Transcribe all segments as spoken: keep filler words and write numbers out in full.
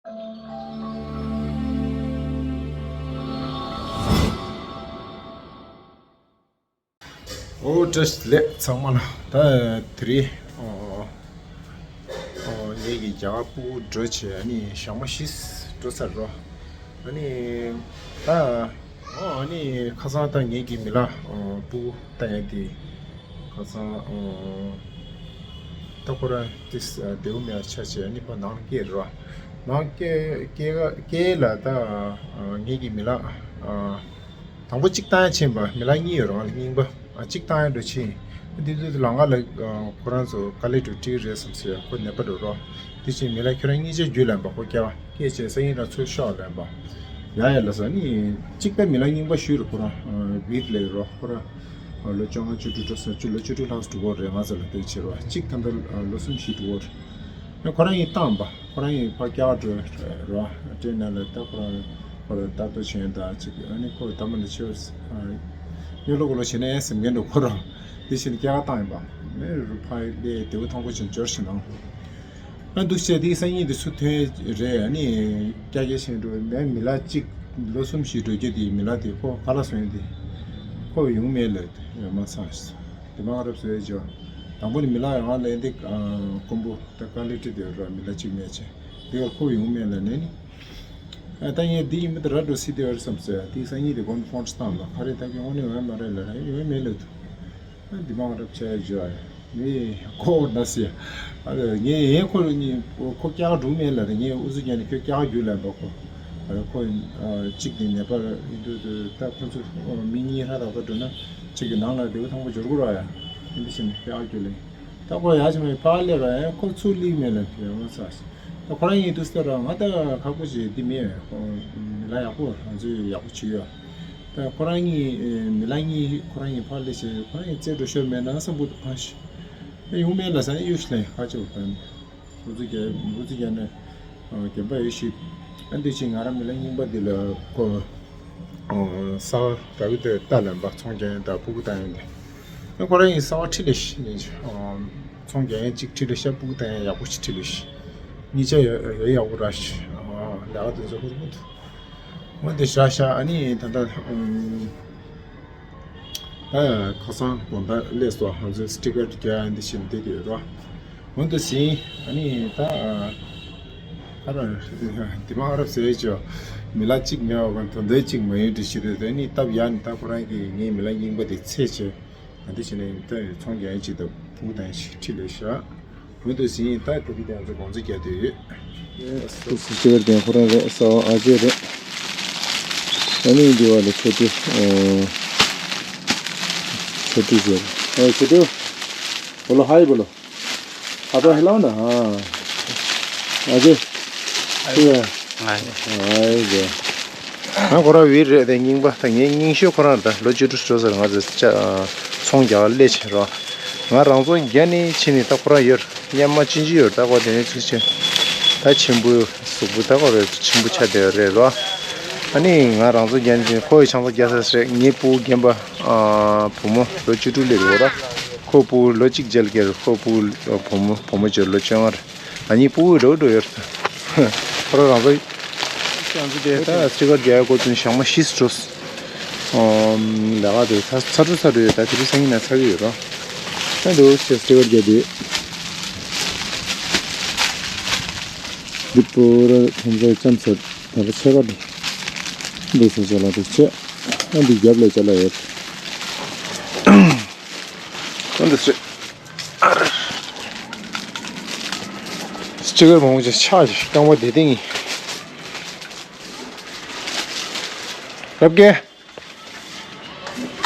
ཨོ་བཀྲ་ཤིས་བདེ་ལེགས་ཚང་མ་ལ། ད་དེ་རིང་ཨོ་ཨོ་ངེད་ཀྱི་རྒྱ་གར་སྤུ་གུ་འགྲོ་བྱས་ཨ་ནི་ཞག་མ་བཞི་འགྲོ་ཚར་རོ། ཨ་ནི་ད་ཨོ་ཨ་ནི་ཁ་སང་ད་ངེད་ཀྱི་མི་ལ་ཨོ་སྤུ་གུ་ད་ཡ་དེ་ཁ་སང་ཨོ་ད་ཁོ་རང་ཏིས་བདེ་བོ་མེད་ཆ་བྱས་ཨ་ནི་ཕ་ནང་སྐྱེལ་རོ། ནང་སྐྱེལ་སྐྱེལ་སྐྱེལ་ལ་ད་ངེད་ཀྱི་མི་ལ་ཨ། དང་པོ་གཅིག་བཏང་ཡ་ཕྱིན་པ་མི་ལ་གཉིས་ཡོད་རང་ལ་རྙིང་པ། ཨ་གཅིག་བཏང་ཡ་འགྲོ་ཕྱིན། འདི་དུས་ལ་ང་ལ་ཁོ་རང་ཚོ་དཀའ་ལས་འགྲོ་ཀྲིག་རེད་བསམ་ཟེར་ཁོ་ནད་པ་འགྲོ་རོགས། དེ་ཕྱིན་མི་ལ་ཁྱོད་རང་གཉིས་ཆ་རྒྱུས་ལེན་པ་ཁོ་སྐྱེ་བ་སྐྱེས་བྱས་སང་ཉིན་རང་ཚུར་ཤོག་ལེན་པ། ཡ་ཡ་ལ་ས་ནི་གཅིག་པའི་མི་ལ་རྙིང་པ་ཞུས་རུ་ཁོ་རང་བིད་ལས་རོགས་ཁོ་རང་ལོ་བཅོ་ལྔ་བཅུ་དྲུག་འགྲོ་ས་བཅུ་ལོ་བཅུ་དྲུག་ལྷག་འགྲོ་གོ་རེད་ང་ཚོ་ལ་བལྟས་ཕྱིར་བ་གཅིག་ད་ལྟ་ལོ་གསུམ་བཞི་འགྲོ་གོ་རེད། ཁོ་རང་ཡིན་བཏང་པ། ཁོ་རང་ཡིན་ཕ་སྐྱག་འགྲོ་རོ། ཏྲེ་ན་ལ་ད་ཁོ་རང་ཁོ་རང་ལྟ་རྟོག་བྱེད་ཡོན་དང་ཅིག་ཨ་ནི་ཁོ་ད་མ་ལ་ཆེ་བ་ཉོ་ལོ་གོ་ལོ་བྱེད་ན་ཡང་སེམས་འགན་འགྲོ་ཁོ་རང་དེ་བཞིན་སྐྱག་བཏང་ཡིན་པ་མེ་རུ་ཕ་ལས་དེ་བོ་ཐང་པོ་ཆེན་འབྱོར་ཞིག་ནང་ཨ་འདུག་བྱས་དེ་སང་ཉིན་དེ་སུ་ཐོན་རེད། ཨ་ནི་སྐྱག་སྐྱག་བྱེད་འགྲོ་མེ་མི་ལ་གཅིག་ལོ་གསུམ་བཞི་འགྲོ་རྒྱུ་དེ་མི་ལ་དེ་ཁོ་ག་ལ་སོང་ཡོད་དེ་ཁོ་ཡོང་མེད་ལ་ཡོད་མ་ཚང་ཞིག་དེ་མ་རབས་སོ་ཡོད་ཅོ། དང་པོ་ནི་མི་ལ་ཡོང་ལ་འདི་དཀོན་པོ། ད་ཀ་ལི་ཊི་དེ་ར་མི་ལ་གཅིག་མེད་ཆེ། དེ་བར་ཁོ་ཡོང་མེད་ལ་ནས་ནི། ཨ་ད་ངས་འདི་ཡིན་མི་ད་ར་འགྲོ་སྲིད་དེ་བར་བསམ་ཟེར་དེ་སང་ཉིན་དེ་གོན་ཕོན་ཊི་བཏང་ལ་ཁ་རེ་ད་གི་དངོས་གནས་ཡོད་མ་རེད་ལ་ར་ཡོད་མེད་ལ་དུ། ཨ་འདི་མང་རབ་ཆེ་ཇོ་ཨ་མི་ཁོ་ན་སི་ཨ་ངས་ཡེ་ཁོ་ནི་ཁོ་སྐྱག་འགྲོ་མེད་ལ་ར་ངས་ཨུ་ཚུགས་རྒྱག་ནས་ཁོ་སྐྱག་རྒྱུ་ལ་འབབ་ཁོ། ཨ་ཁོ་གཅིག་ནི་ནད་པ་ཡིན་དུས་དུ་ད་ཁོ་ཚོ་མི་གཉིས་ཧྲ་ད་ཁོ་འགྲོ་ན་གཅིག་གི་ནང་ལ་དེ་བ་ཐང་པོ་འབྱོར་དགོས་ར་ཡ་འདི་བཞིན་སྐྱག་རྒྱུ་ལ། ད་ཁོ་ཡ་ཅི་མེད་ཕར་སླེབས་ར་ཡང་ཁོ་ཚུར་སླེབས་མེད་ལ་ཡོད་མ་ཚ། ད་ཁོ་རང་ཡིན་དུས་སྟེ་ར་ང་ད་ཁག་པོ་ཞིག་འདི་མེད་ཁོ་མི་ལ་ཡག་པོ་ང་ཚོས་ཡག་པོ་བྱེད་ཡོད། ད་ཁོ་རང་གཉིས་མི་ལ་གཉིས་ཁོ་རང་གཉིས་ཕར་སླེབས་བྱས་ཁོ་རང་གཉིས་རྩེ་འགྲོ་ཤོར་མེད་ན་བསམ་གི་འདུག་གང་ཞིག་ད་ཡོང་མེད་ལ་ཟ་ཡོད་ཤི་ལ་ཁ་ཆེ་བ་ད་ནི། འུ་ཚུགས་རྒྱག་འུ་ཚུགས་རྒྱག་ནས་རྒན་པ་ཡོད་ཤི། ཨ་འདི་ཕྱིན་ང་རང་མི་ལ་རྙིང་པ་འདི་ལ་ཁོ། ཨོ། གསར་པ་ད་གི་དེ་ལྟ་ལེན་པ་ཚོང་རྒྱག་ཡིན་ད་སྤུ་གུ་བཏང་ཡིན་དེ། ཨ་ཁོ་རང་ཡིན་གསར་པ་ཁྲིད་ལེ་ཤི་ཡིན་ཅི། ཨོ། ཚོང་རྒྱག་ཡིན་གཅིག་ཁྲིད་ལེ་ཤ་སྤུ་གུ་བཏང་ཡིན་ཡག་པོ་ཞིག་ཁྲིད་ལེ་ཤི། གཉིས་ཆ་ཡོད་ཡོད་ཡག་པོ་ར་ཤི། ཨོ་ལས་ཀ་དེ་ཚོ་ཁོ་ཐུག་མི་ཐུག་འོན་ཏེ་ཤ་ཤ་ཨ་ནི་ད་ལྟ་ཨུམ། ད་ཁ་སང་དགོང་དག་སླེབས་སོ་ང་ཚོའི་སི་ཊི་ཀར་རྒྱག་ཡ་འདི་བཞིན་འདི་དེ་རོ། འོན་ཏེ་ཟིན་ཨ་ནི་ད་ཨ་ར་འདི་མ་ཨ་རབ་ཟེར་ཅོ་མི་ལ་གཅིག་མེད་བ་གང་དོན་དོན་གཅིག་མ་ཡིན་འདྲི་ཞིག་རེད་དེ་ནི་སྟབས་ཡག་ནི་ད་ཁོ་རང་གིས་ངའི་མི་ལ་རྙིང་པ་དེ་ཚད་ཆེ་ང་འདི་བྱས་ནས་ད་ཚོང་རྒྱག་ཡིན་ཅིག་ད་ཕུག་དང་ཞིག་ཁྲིད་ལས་ཤག་འོན་ཏེ་ཟིན་ད་དེ་གི་དེ་ང་ཚོ་དགོང་ཚོ་རྒྱག་དུས་ཡོད། སི་ཊི་ཀར་དེ་ཁོ་རང་རེད་གསར་པ་ཨ་ཅེ་རེད། ཨ་ནི་འདི་བ་ལ་ཆོ་ཏི། ཨོ། ཆོ་ཏི་ཟེར། ཨོ་ཆོ་ཏི། बोलो हाय बोलो। पापा हिलाओ ना। हाँ। ཨ་ཅེ། ཨ་ཅེ། ང་ཁོ་རང་བི་རེད་དེ་རྙིང་པ་ད་ངའི་རྙིང་ཤོས་ཁོ་རང་ད་ལོ་བཅུ་དྲུག་འགྲོ་ཟེར་ང་ཚོ་ཚོང་རྒྱག་སླེབས་ཕྱིན་རོགས། ང་རང་ཚོ་རྒྱ་ནས་ཕྱིན་ནས་ད་ཁོ་རང་ཡོད། སྙན་མ་ཅི་ཅི་ཡོད་ད་ཁོ་དེ་ནས་ཚིག་ཆེ། ད་ཆེན་པོ་གཟུགས་པོ་ད་ཁོ་རེ་ཆེན་པོ་ཆགས་བསྡད་ཡོད་རེད་རོ། ཨ་ནི་ང་རང་ཚོ་རྒྱ་ནས་ཕྱིན་ཁོ་ཡི་ཆང་ཚ་རྒྱ་ས་རེད། ངའི་སྤུ་རྒན་པ་བུ་མོ་ལོ་བཅུ་དྲུག་སླེབས་ཡོད་ར། ཁོ་སྤུ་ལོ་གཅིག་རྗེས་ལ་སྐྱེས་རེད། ཁོ་སྤུ་བུ་མོ་བུ་མོ་ཅིག་ལོ་བཅོ་ལྔ་རེད། ང་གཉིས་སྤུ་གུ་འགྲོ་འགྲོ་ཡོད་རེད། ཁོ་རང་རང་ཚོ་ང་ཚོ་དེ་ད་སྤྲི་དཀར་རྒྱག་ཡ་འགོ་བཙུགས་ནས་ཞག་མ་བཞི་འགྲོ། ཨོ། ལས་ཀ་དེ་ཚ་ཚ་དྲོ་ཚ་དྲོ་ཡོད་ད་དེ་རིང་སང་ཉིན་ན་ཚ་གི་ཡོད་རོ། ད་འདུག་ཅེས་སྤྲི་དཀར་རྒྱག་དུས། འདི་པོ་ར་ཁོང་ཚོའི་ལྕམ་ཚ་ད་ལ་ཆེ་བ་འདི་འདུག་ཟེར་ཅ་ལག་འདུག་ཅེས། ཨ་འདི་རྒྱབ་ལ་ཅ་ལག་ཡོད། ཨ་འདི་ཚོས། སྤྲི་དཀར་མང་པོ་ཅིག་ཆགས་ཤིག་རྐང་པ་བདེ་ཐིང་ཡིན། རབ་རྒྱས།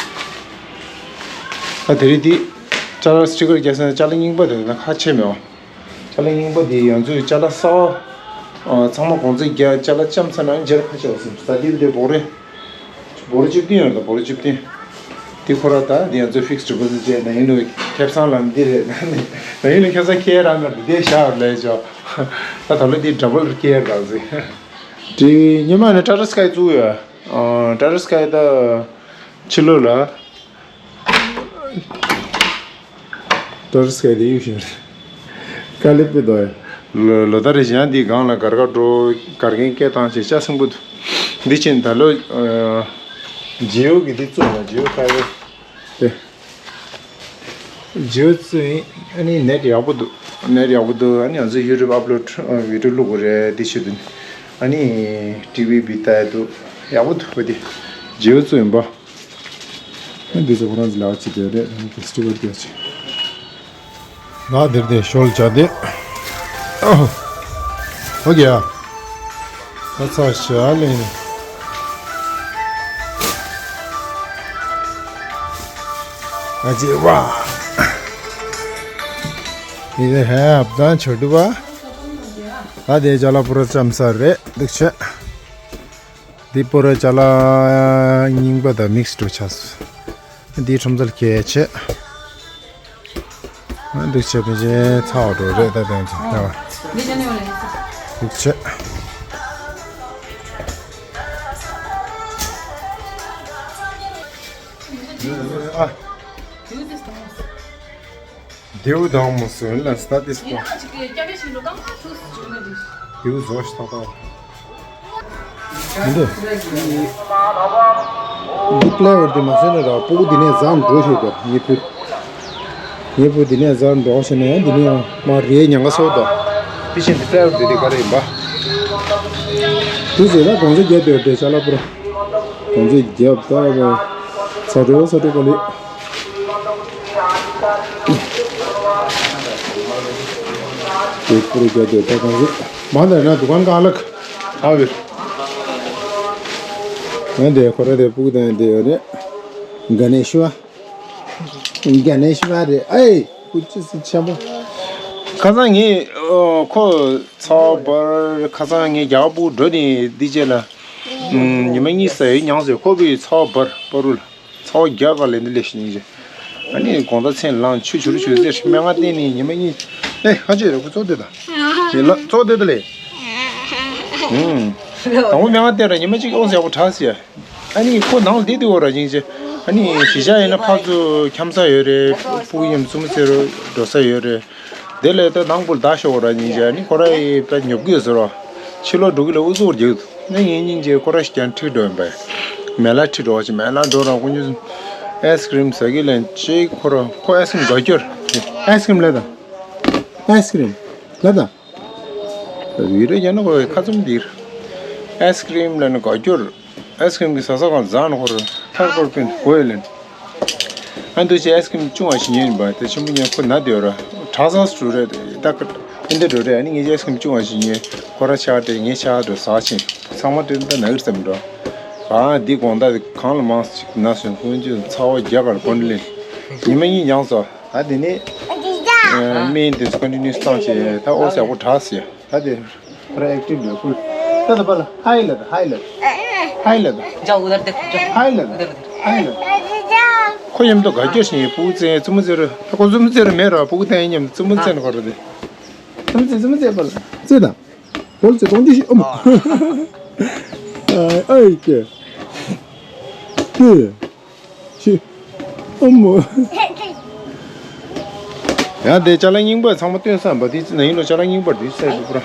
ད་དེ་རིང་འདི་ཅ་ལག་སྤྲི་དཀར་རྒྱག་ས་ནས་ཅ་ལག་རྙིང་པ་དེ་ན་ཁ་ཕྱེ་མེད་པ། ཅ་ལག་རྙིང་པ་འདི་ཡང་ཚོས་ཅ་ལག་གསར་པ་ཚང་མ་གོང་ཚད་རྒྱག་ཅ་ལག་ལྕམ་ཚ་ན་འཇལ་ཁ་ཕྱེ་བ་སོང་ད་འདི་འདི་བོག་རེད། བོ་རོ་བཅུ་བདུན་ཡོད་ལ་བོ་རོ་བཅུ་བདུན། འདི་ཁོ་ར་ད་འདི་ང་ཚོའི་ཕིག་སི་ཌི་པོ་ཟི་ཊི་བྱས་ན་ཡིན་ནོ། ཁེ་བཟང་ལམ་འདི་རེད། ན་ཡིན་ནོ་ཁེ་བཟང་ཁྱེར་རང་ག་འདི་ཤ་ལས་ཆོག་ད་ད་ལོ་འདི་ཌ་བལ་ཁྱེར་རང་ཟིག་དེ་ཉི་མ་ནས་ཊ་ཊ་སི་ཀའི་བཙུགས་ཡོད། ཨ་ཊ་ཊ་སི་ཀའི་ད་ཕྱི་ལོགས་ལ། ཊ་ཊ་སི་ཀའི་དེ་ཡུག་བཞིན་རེད། དཀའ་ལས་དཔེ་འདུག་ཡ། ལོ་ལོ་ལྟར་རེ་བཞིན་འདི་སྒང་ལ་སྒར་ཁ་འགྲོ། སྒར་རྒན་སྐད་བཏང་བྱས་ལྕགས་སྲིན་པོ་འདུག་འདི་ཕྱིན་ད་ལོ་ཨ་ཇེའུ་གི་འདི་བཙུགས་ན་ཇེའུ་ཁ་བའི་དེ། ཇེའུ་བཙུགས་ཡིན། ཨ་ནི་ནེཊ་ཡག་པོ་འདུག་ནེཊ་ཡག་པོ་འདུག་ཨ་ནི་ང་ཚོ་ཡུ་ཊུབ་ཨབ་ལོཌ་ཨ་བི་ཌིའོ་བླུག་དགོས་རེད། འདི་ཆེད་དུ་ནི་ཨ་ནི་ཊི་ཝི་བི་ལྟ་ཡ་འདུག་ཡག་པོ་འདུག་བ་དེ་ཇེའུ་བཙུགས་ཡིན་པ། ཨ་འདི་ཚོ་ཁོ་རང་ཚོ་ལག་ཅིག་དེ་རེད། ཨ་ནི་ཕེ་སི་ཊི་ཝལ་དེ་ཅིག་ང་འདིར་དེ་ཤོལ་བྱ་དེ། ཨོ། ཨོ་ཀེ་ཡ། ད་ཚ་ཞག་ལེན། ཨ་ཅེ་ཝ། འདི་ཧེ་ཨབ་དང་ཆོ་འདུག་བ། ད་དེ་ཅ་ལག་པུ་ར་ཙམ་ས་རེད་འདུག་ཆེ། འདི་པུ་ར་ཅ་ལག་རྙིང་པ་དང་མིག་སི་འགྲོ་ཆགས་སོང་། འདི་ཁྲོམ་སལ་གལ་ཆེ། འདུག་ཆེ་ཕན་ཆེ་ཚ་བ་འགྲོ་རེད། ད་དོན་ཚ་ཡ་བ། འདུག་ཆེ། ཨ། རྡེའུ་དང་མོ་སོན་ལ་སྟ་ཏིས་པོ། རྡེའུ་བཟོ་ཞིག་ཏག་ཏག་འདི། འདི་པི་ལེ་ཝར་འདི་མ་སོན་ན་ར་སྤུ་གུ་འདི་ནས་ཟ་འགྲོ་ཞིག་གོ། ངའི་བུ། ངའི་བུ་འདི་ནས་ཟ་འགྲོ་ཞིག་ནས་འདི་ནས་མ་རེད་ཉང་ག་སོ་དོ། དེ་བཞིན་འདི་པི་ལེ་ཝར་འདི་འདི་ག་རེ་ཡིན་པ། དུས་ཟེར་ན་གོང་ཚད་བརྒྱད་དོ་དེ་ཤ་ལ་པུ་ར། གོང་ཚད་བརྒྱད་ད་ར། ས་འགྲོ་ས་འགྲོ་ག་ལེ། དེ་པུ་རུ་རྒྱ་དེ་ད་གང་ཟིག་མ་འདྲ་ན་དུ་གང་ག་ལག་ཨ་བེ། ང་དེ་ཁོ་ར་དེ་སྤུ་གུ་དང་དེ་ཡོད་རེད། ག་ནས་ཤི་བ། ག་ནས་ཤི་བ་རེད། ཨེ་སྐུ་ཅི་སི་ཆེན་པོ། ཁ་སང་ངས་ཨོ་ཁོ་ཚ་བ་འབར། ཁ་སང་ངས་རྒྱ་གར་སྤུ་གུ་འགྲོ་ནས་འདི་བྱས་ལ། ཉི་མ་གཉིས་ཟ་ཡོད་མྱངས་ཟེར། ཁོ་བོས་ཚ་བ་འབར་པ་རུ་ལ། ཚ་བ་རྒྱག་ག་ལེ་འདི་ལས་ཤི་ཉིན་ཅི། ཨ་ནི་དགོང་དག་མཚན་ལངས་ཆུ་བྱུ་རུ་བྱུ་ཟེར་སྨན་ཁང་བསྟན་ནས་ཉི་མ་གཉིས། ཨེ་ཧ་ཅེ་ར་ཁུ་ཙོག་དེ་ད། དེ་ལ་ཙོག་དེ་ད་ལེ། ཧུམ། དང་པོ་སྨན་ཁང་བསྟན་ར་ཉི་མ་གཅིག་ཨོ་ཟེར་ཡག་པོ་དྲག་ཟེར། ཨ་ནི་ཁོ་ནང་ལ་བསྡད་དེ་འོ་ར་ཉིན་ཅི། ཨ་ནི་གཞིས་ཆགས་ཡིན་ན་ཕར་ཚུར་འཁྱམ་ས་ཡོད་རེད། སྤུ་གུ་མཉམ་བཙུན་མོ་རྩེ་རུ་འགྲོ་ས་ཡོད་རེད། དེ་ལས་ད་ནང་སྤུ་ལ་བདག་ཤོག་ར་ཉིན་ཅི། ཨ་ནི་ཁོ་ར་ཡི་ད་ཉོབ་གི་ཡོད་ཟེར་རོ། ཕྱི་ལོགས་འགྲོ་གི་ལ་ཨུ་ཚུགས་རྒྱག་ན་ངེད་གཉིས་ཀྱིས་ཁོ་ར་ཞིག་ཀྱང་ཁྲིད་འགྲོ་ཡིན་པས། མེ་ལ་ཁྲིད་འགྲོ་བ་ཅིག་མེ་ལ་འགྲོ་ར་ཁོ་གཉིས་ཨའི་སི་ཀི་རིམ་ཟ་གི་ལན་ཅིག་ཁོ་ར་ཁོ་ཨའི་སི་ཀི་རིམ་དགའ་སྐྱོར། ཨའི་སི་ཀི་རིམ་ལ་དང་། ཨའི་སི་ཀི་རིམ་ལ་དང་། ཡུལ་རེ་ཡིན་ན་ཁོ་ཁ་ཙུམ་འདིར། ཨའི་སི་ཀི་རིམ་ལ་ནི་དགའ་སྐྱོར། ཨའི་སི་ཀི་རིམ་གྱི་ཟ་ས་གང་ཟ་ན་ཁོ་ར་ཐར་ཁོར་པིན་གོ་ཡོད་ལན། ཨ་འདུ་བྱས་ཨའི་སི་ཀི་རིམ་ཅུང་བ་ཞིག་ཉོས་ཡིན་པ་དེ་ཆེན་པོ་ཉོས་ཁོ་ན་དེ་ཡོད་ར། གྲྭ་ཚང་སུ་རེད་ད་ཀ་ཨིན་དེ་འགྲོ་རེད། ཨ་ནི་ངས་ཨའི་སི་ཀི་རིམ་ཅུང་བ་ཞིག་ཉོས་ཁོ་ར་ཆ་དེ་ངས་ཆ་དེ་ཟ་ཕྱིན་ཚང་མ་དེ་ད་ན་གིར་བསམ་འགྲོ། ཨ་འདི་དགོང་དག་དེ་གང་ལ་མང་ཞིག་ན་སོན་ཁོང་ཚོས་ཚ་བ་རྒྱག་གར་བོན་ལེན་ཉི་མ་གཉིས་མྱངས་སོ། ད་དེ་ནས་སྨན་དེ་ཚོ་ཀོན་ཊི་ནིའུ་སི་བཏང་བྱས་ད་ཨོ་ཟེར་ཡག་པོ་དྲག་ཟེར། ད་དེ་ཁོ་ར་ཨེག་ཊིབ་འདུག་ཁོ་ད་ད་པ་ལ་ཧའི་ལ་ད་ཧའི་ལ་ཧའི་ལ་ད་ཇའོ་ཨུ་དར་དེ་ཁོ་ཇའོ་ཧའི་ལ་ད་ཧའི་ལ། ཁོ་མཉམ་དུ་དགའ་སྐྱོ་ཞིག་ཡིན། སྤུ་གུ་བཙན་བཙུན་མོ་བཙན་རུ་ད་ཁོ་བཙུན་མོ་བཙན་རུ་མེད་ར། སྤུ་གུ་བཙན་མཉམ་བཙུན་མོ་བཙན་ཁོ་ར་དེ་བཙུན་མོ་བཙན་བཙུན་མོ་བཙན་པ་ལ་བཙན་དང་བོལ་ཙེ་གཏོང་རྒྱུ་ཞིག་ཨོ་མ་ཨ་ཨ་ཡི་ཀེ་ཧེ། ཤི། ཨ་མོ། ཡང་དེ་ཅ་ལག་རྙིང་པ་ཚང་མ་སྟོན་བསམ་པ་དེ་ན་ཡིན་ལོ། ཅ་ལག་རྙིང་པ་དེ་གསལ་འདུག་པ་ར།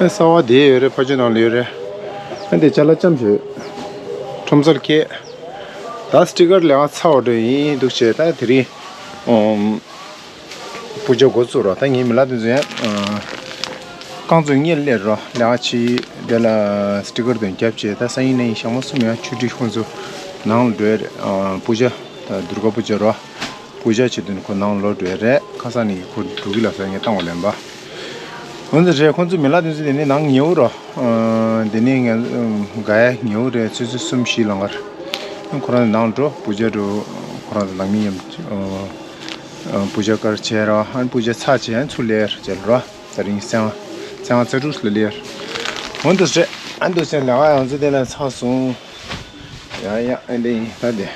ཨ་གསར་བ་དེ་ཡོད་རེད། ཕ་ཆོས་ནང་ལ་ཡོད་རེད། ཨ་དེ་ཅ་ལག་ལྕམ་ཞིག་ཁྲོམ་སར་ཁེ། ད་སི་ཊི་ཀར་ལས་ཚ་བ་འགྲོ་ཡིན་འདུག་བྱས་ད་དེ་རིང་། ཨོམ། པུ་ཇ་འགོ་བཙུགས་རོགས། ད་ངའི་མི་ལ་དེ་ཚོ་ཡང་རྐང་བཙུགས་གཉིས་སླེབས་རོགས། ལས་ཀ་ཕྱི་དེ་ལ་སི་ཊི་ཀར་དོན་རྒྱབ་བྱས། ད་སང་ཉིན་གནངས་ཉིན་ཞག་མ་གསུམ་ཡང་ཆུ་ཁྲི་ཁོང་ཚོ་ནང་ལ་འགྲོ་ཡ་རེད། པུ་ཇ་ད་དུར་ག་པུ་ཇ་རོགས། པུ་ཇ་བྱེད་དུས་ཁོ་ནང་ལོག་འགྲོ་ཡ་རེད། ཁ་སང་ནས་ཁོ་འགྲོ་གི་ལ་ས་ངས་བཏང་བ་ལེན་པ། འོན་ཏེ་རེད། ཁོང་ཚོ་མི་ལ་དེ་ཚོ་དེ་ནས་ནང་ཉེ་བོ་རོགས། དེ་ནས་ངས་ག་ཡ་ཉེ་བོ་རེད། ཆུ་ཚོད་གསུམ་བཞི་ལ་ངར་ཁོ་རང་ནང་འགྲོ། པུ་ཇ་འགྲོ། ཁོ་རང་ཚོ་ནང་མི་མཉམ། པུ་ཇ་དཀར་བྱས་ར། ཨན་པུ་ཇ་ཚ་བྱས་ཨན་ཚུར་ལེར་བྱས་ར། ད་རིང་སང་སང་ཚ་དྲུག་ལ་ལེར། འོན་ཏེ་རེད། ཨན་དུ་ཆེན་ལ་ང་ཡང་ཚོ་དེ་ལ་ཚ་སོང་། ཡ་ཡ་ཨན་དེ་ཡིན་ད་དེ།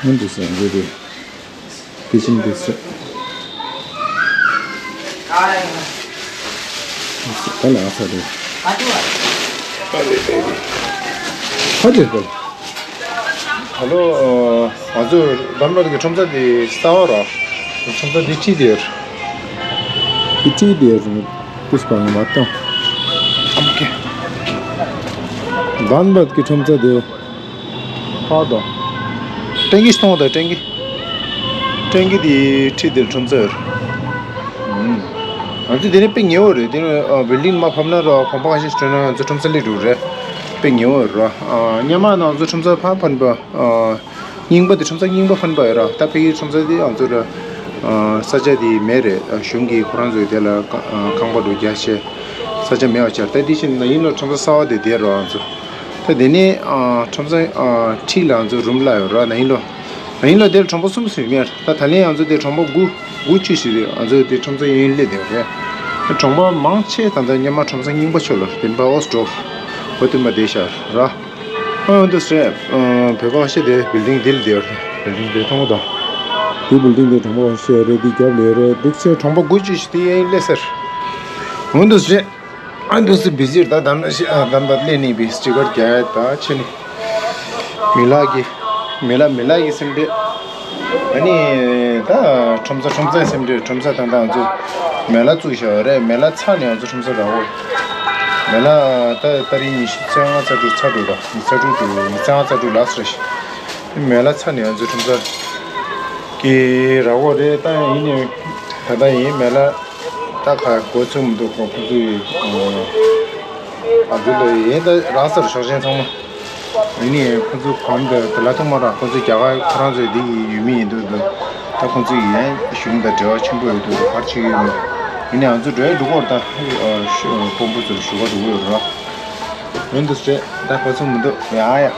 ཨན་དུ་ཆེན་རེད་རེད། དེ་བཞིན་དུ་ཟེར། ད་ལ་ས་རེད། ཨ་རེད་རེད་རེད། ཧ་ཅེ་ཧ། ཧ་ལོ། ང་ཚོ་འདམ་ར་གི་ཁྲོམ་ས་དེ་གསར་བ་ར། ཁྲོམ་ས་འདི་ཁྲིད་དེར། འདི་ཁྲིད་དེར་ཏུས་པ་ཡོང་བ་དང་། ཨམ་ཀེ། དཱན་བད་ཀྱི་ཁྲོམ་ས་དེ། ཧ་དང་། ཀྲེང་གི་སྟོང་དང་ཀྲེང་གི། ཀྲེང་གི་དེ་ཁྲིད་དེར་ཁྲོམ་ས་ཡོད། ང་ཚོ་དེ་ནས་དཔེ་ཉེ་བོ་རེད། དེ་ནས་བིལ་ཌིང་མར་ཕབ་ན་ར་གོམ་པ་ཁ་ཤས་ཤིག་འགྲོ་ན་ང་ཚོ་ཁྲོམ་ས་སླེབས་འགྲོ་རེད། དཔེ་ཉེ་བོ་རེད་ར། སྔོན་མ་ང་ཚོ་ཁྲོམ་ས་ཕར་ཕན་པ། རྙིང་པ་དེ་ཁྲོམ་ས་རྙིང་པ་ཕན་པ་ཡོད་ར། ད་ཕ་གིའི་ཁྲོམ་ས་དེ་ང་ཚོ་ར། ས་ཆ་དེ་མེད་རེད། གཞུང་གིས་ཁོ་རང་ཚོའི་དེ་ལ་ཁང་པ་འགྲོ་རྒྱ་ཆེ། ས་ཆ་མེད་པ་ཆགས། ད་དེ་བཞིན་ན་ཡིན་ལ་ཁྲོམ་ས་གསར་བ་དེ་དེ་ར་ང་ཚོ། ད་དེ་ནས་ཁྲོམ་ས་ཁྲིད་ལ་ང་ཚོ་རུམ་ལ་ཡོད་ར། ན་ཡིན་ལོ། ན་ཡིན་ལོ་དེར་གྲོང་པ་གསུམ་ཟིན་མེད། ད་ད་ལན་ང་ཚོ་དེ་གྲོང་པ་དགུ། དགུ་བཅུ་ཞིག་རེད། ང་ཚོ་དེ་ཁྲོམ་ས་ཡིན་སླེབས་དེ་རེད། གྲོང་པ་མང་ཆེ་ད་ལྟ་སྔོན་མ་ཁྲོམ་ས་རྙིང་པ་ཆོ་ལ་དེ་འབའ་འོ་སྤྲོ། འོ་དེ་མ་བསྡད་ཤར་ར། ཨ་འདུག་སེ་རེད། བོད་པ་ཤེས་དེ་བིལ་ཌིང་དེ་ལ་དེ་རེད། བིལ་ཌིང་དེ་མཐོང་གོ་ད། དེ་བིལ་ཌིང་དེ་གྲོང་པ་ཤེས་རེད། དེ་རྒྱབ་ལས་རེད། འདུག་སེ་གྲོང་པ་དགུ་བཅུ་ཞིག་དེ་ཡིན་སླེབས་སར། འོ་འདུག་སེ་རེད། ཨ་འདུག་སེ་བི་ཟིར་ད་དམ་ད་ལེ་ནི་བི་སི་ཊི་ཀར་རྒྱ་ཡ་ད་ཆེ་ནི། མི་ལག་གི། མི་ལག་མི་ལག་གི་སེམས་ཁྲལ། ཨ་ནི་ད་ཁྲོམ་ས་ཁྲོམ་སའི་སེམས་ཁྲལ། ཁྲོམ་ས་ད་ད་ང་ཚོ་མེ་ལ་བཙུགས་བཞག་རེད། མེ་ལ་ཚ་ནས་ང་ཚོ་ཁྲོམ་ས་ར་བོ། མེ་ལ་ད་ཏ་རིག་ཉི་ཤུ་རྩ་ལྔ་རྩ་དྲུག་ཚ་དྲུག་ད་ཉི་ཤུ་རྩ་དྲུག་དུ་ཉི་ཤུ་རྩ་ལྔ་རྩ་དྲུག་ལགས་རེད། མེ་ལ་ཚ་ནས་ང་ཚོ་ཁྲོམ་ས་གི་ར་བོ་རེད། ད་ཡིན་ནས་ད་ད་ཡིན་མེ་ལ། ད་ཁ་གོ་ཚོད་མི་འདུག་ཁོ་ཁོ་ཚོ་ཡི་ཨ་ཚོ་ལ་ཡིན། ད་རག་སར་ཤོག་ཆེན་ཚང་མ་ཡིན་ནས་ཁོ་ཚོ་གོམ་དེ་དེ་ལ་ཐུག་མ་རག་ཁོ་ཚོ་རྒྱ་གར་ཁོ་རང་ཚོའི་འདི་ཡི་ཡུལ་མི་ཡིན་འདུག་འདུག་ད་ཁོ་ཚོ་ཡི་ཡན་གཞུང་དང་འབྲེལ་བ་ཆེན་པོ་ཡོད་འདུག་གར་ཆེ་ཡོད་མོད། ཡིན་ནས་ང་ཚོ་འགྲོ་ཡ་འདུག་གོ་ད་དཔོན་པོ་ཚོར་ཞུ་ག་འགྲོ་གི་ཡོད་ར། ཡོད་འདུག་ཟེར། ད་གོ་ཚོད་མི་འདུག་ཡ་ཡ།